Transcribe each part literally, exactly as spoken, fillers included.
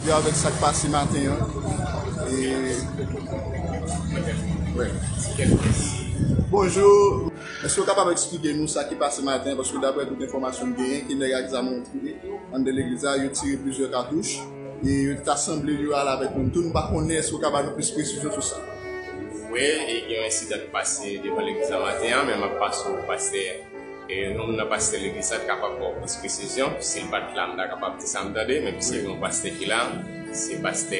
Yo avèk sa k pase maten an. E, wè. Bonjou. Èske w kapab eksplike nou sa ki pase maten an? Paske daprè tout enfòmasyon m genyen, ke nèg ak zam rantre anndan legliz la, yo tire plizyè katouch. E yo ta sanble yo ale avèk moun tou. Nou pa konnen, èske w ka ba nou plis presizyon sou sa? Wi, e gen yon ensidan ki pase devan legliz la maten an, men m ap pase w pastè. E non m nan pastè legliz la t kapab ba w plis presizyon. Si l pa t la, m ta kapab di sa m tande, men piske gen yon pastè ki la, se pastè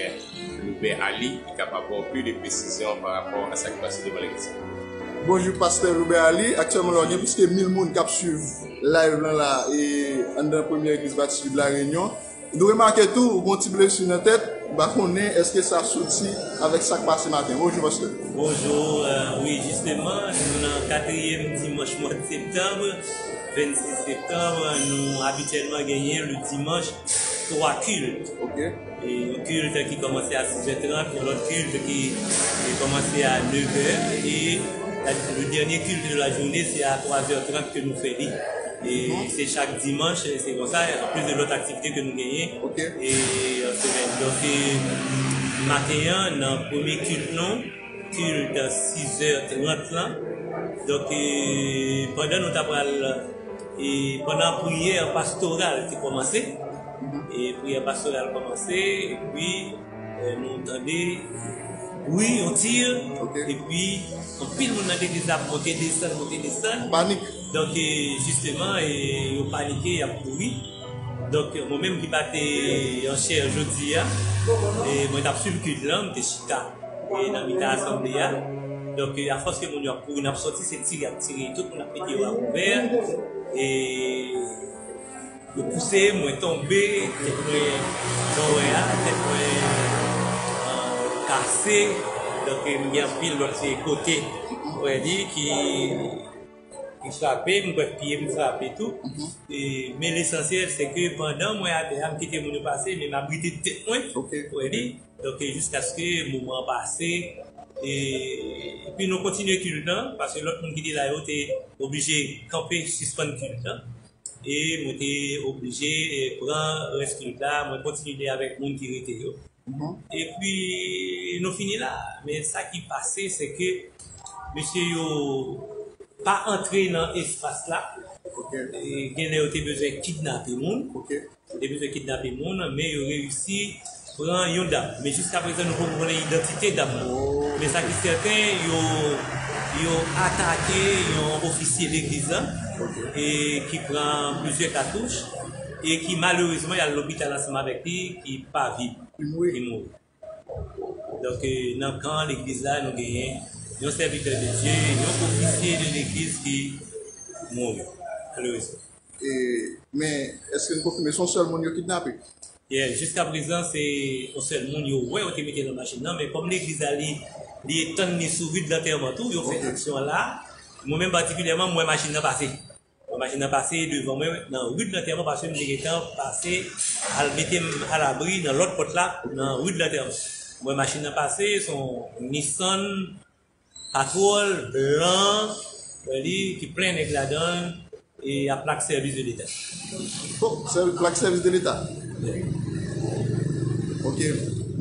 Loubè Ali ki kapab ba w plis de presizyon pa rapò a sa ki pase devan legliz la. Bonjou, pastè Loubè Ali. Aktyèlman la, gen plis ke mil moun k ap swiv live lan la, e anndan Premyè Legliz Batis Bib La Reyinyon. Nou remake tou, ou gen yon ti blesi nan tèt, m pa konnen èske sa soti avèk sa k pase maten. Bonjou, pastè. Bonjou, euh, wi, jisteman, nou nan katriyèm dimanch mwa septanm, vennsis septanm, nou abityèlman genyen le dimanch twa kilt. Ok. E yon kilt ki kòmanse a sis è trant, yon lòt kilt ki, ki kòmanse a nèf è, e la, le dènye kilt de la jounen, se a twa è trant ke nou fè li. E se chak dimanch, se konsa, anplis de lòt aktivite ke nou genyen. Ok. E an semèn. Donk, e, maten an, nan premye kilt nou, kilt sis è trant lan. Donk, e, pandan nou ta pral, e, pandan priyè pastoral te kòmanse, e priyè pastoral kòmanse, epi, e, nou tande bri, yon tir, ok, epi anpil moun nan legliz la ap monte desann, monte desann. Panik. Donk, e, jisteman, e, yo panike, y ap kouri. Donk, mwen menm ki pa te an chè jodi a, e mwen t ap swiv kilt lan, m te chita e nan mitan asanble a. Donk, e, afòs ke moun yo ap kouri, n ap sòti, se tire ap tire, tout moun ap mete yo a kouvè. E yo pouse, mwen tonbe, tèt mwen, jan w wè a, tèt mwen, e, kase. Donk, e, m gen anpil lòt kote, m wè li, ki, ki frape, m kwè pye m frape tou. E, men lesansyèl, se ke pandan mwen atè a, m kite moun yo pase, men m abrite tèt mwen, ok, w wè li. Donk, e, jiskaske moman an pase, e, epi nou kontinye kilt lan, paske lòt moun ki te la yo te oblije kanpe, sispann kilt lan. E mwen te oblije, e, pran rès kilt la, mwen kontinye avèk moun ki rete yo. Mhm. Epi, nou fini la. Men sa ki pase, se ke mesye yo pa antre nan espas la. Ok. E, gen lè yo te bezwen kidnape moun. Ok. Yo te bezwen kidnape moun, men yo reyisi pran yon dam. Men jiska prezan, nou poko konnen idantite dam nan. Oh. Men sa ki sèten, yo, yo atake yon ofisye legliz la, ok, e ki pran plizyè katouch, e ki malerezman, y al lopital ansanm avèk li, ki pa viv. Li mouri. Li mouri. Donk, e, nan kan legliz la, nou genyen yon sèvitè de Dye, yon ofisye de legliz ki mouri, malerezman. E, men, èske n konfime se yon sèl moun yo kidnape? Yeah, jiska prezan, se yon sèl moun yo wè yo te mete nan machin nan, men kòm legliz la, li, li etann li sou ri de lantèman tou, yo fè, ok, aksyon an la. Mwen menm patikilyèman, m wè machin nan pase. Mwen, machin nan pase devan mwen nan ri de lantèman, paske m te gentan pase, al mete m alabri nan lòt pòt la, nan ri de lantèman. Mwen, machin nan pase, se yon Nissan Patrol blan, li, ki plen nèg ladan l, e a plak sèvis de leta. Oh, sèvi-, plak sèvis de leta? Ok.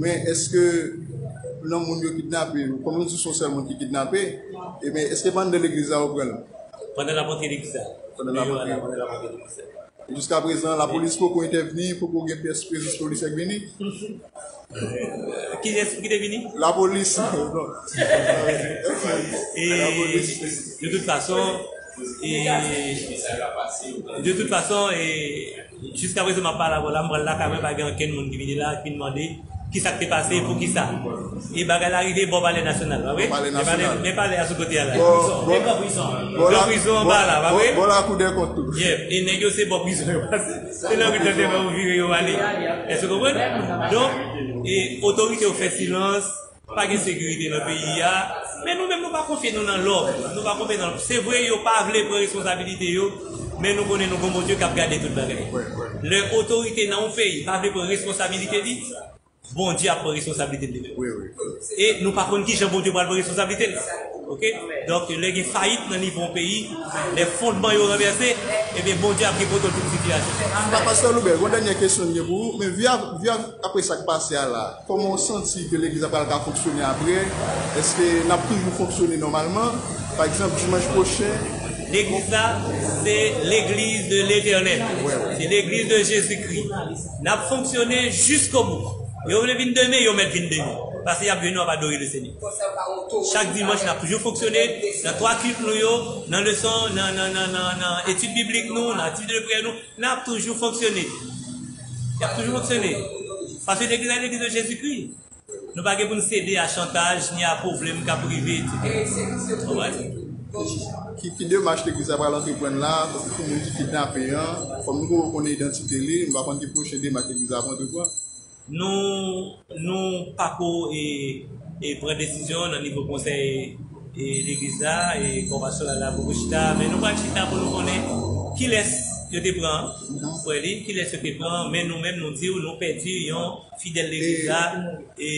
Men èske nan moun yo kidnape, kòm nou di se yon sèl moun ki kidnape, e men èske pandan legliz la yo pran l? Pandan l ap antre legliz la. Pandan l ap antre. Pandan l ap antre legliz la. Jiska prezan, lapolis poko entèvni, poko gen pyès prezans polisye k vini. Kiyès ki te vini? Lapolis. E, lapolis, de tout fason, e, de tout fason, e, jiska prezan, m ap pale avè w la, m pral lakay mwen, pa gen okenn moun ki vini la, ki vin mande ki sa k te pase, poukisa. E bagay la rive bò Palè Nasyonal, pa vre? Bò Palè Nasyonal. Men palè a sou kote a la. Bò, bò, bò la, bò, bò la Cour des Comptes tou. Yeah. E nèg yo se bò prizon yo pase. Se nan ri de lantèman yo vire yo ale. Èske w konprann? Donk, e otorite yo fè silans, pa gen sekirite nan peyi a. Men nou menm, nou pa konfye nou nan lòd. Nou pa konfye nan, se vre, yo pa vle pran responsabilite yo, men nou konnen nou gon Bondye k ap gade tout bagay. Lè otorite nan yon peyi pa vle pran responsabilite li, Bondye ap pran responsablite l li menm. Wi, wi. E nou pa konn kijan Bondye pral pran responsablite l. Ok? Donk, lè gen fayit nan nivo yon peyi, lè fondman yo ranvèse, ebyen, Bondye ap gen kontwòl tout sitiyasyon. Pa- Pastè Loubert, yon dènyè kesyon m gen pou ou, men vi a, vi a, apre sa k pase a la, kòman w santi ke legliz la pral ka fonksyone apre? Èske n ap toujou fonksyone nòmalman? Pa egzanp, dimanch pwochen? Legliz la, se legliz de Letènèl. Se legliz de Jezikri. N ap fonksyone jiskobou. Yo vle vin demen, yo mèt vin demen. Paske y ap jwenn nou ap adore Lesenyè. Chak dimanch, n ap toujou fonksyone nan twa kilt nou yo, nan leson, nan, nan, nan, nan, nan etid biblik nou, nan aktivite de priyè nou, n ap toujou fonksyone. Y ap toujou fonksyone. Paske legliz la, legliz de Jezikri. Nou pa gen pou n sede a chantaj, ni a pwoblèm k ap rive, etsetera. Konprann? Ki, ki demach legliz la pral antreprann la, paske pou moun ki kidnape an, kòm nou poko konnen idantite li, m pa konn ki pwochen demach legliz la ap antreprann. Nou, nou pako, e, e pran desizyon nan nivo konsèy, e, legliz la, e kòm pastè la la poko chita, men nou pral chita pou nou konnen kilès yo te pran, frè li, kilès yo te pran, men nou menm nou di w, nou pèdi yon fidèl legliz la, e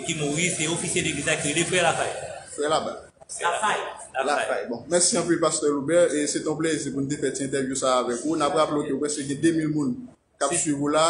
ki mouri, se ofisye legliz la ki rele frè Lafay. Frè Lafay. Lafay. Lafay. Bon, mèsi anpil, pastè Loubert, e se te yon plezi pou n te fè ti entèvyou sa avèk ou. N ap raple w ke prèske gen de mil moun k ap swiv ou la.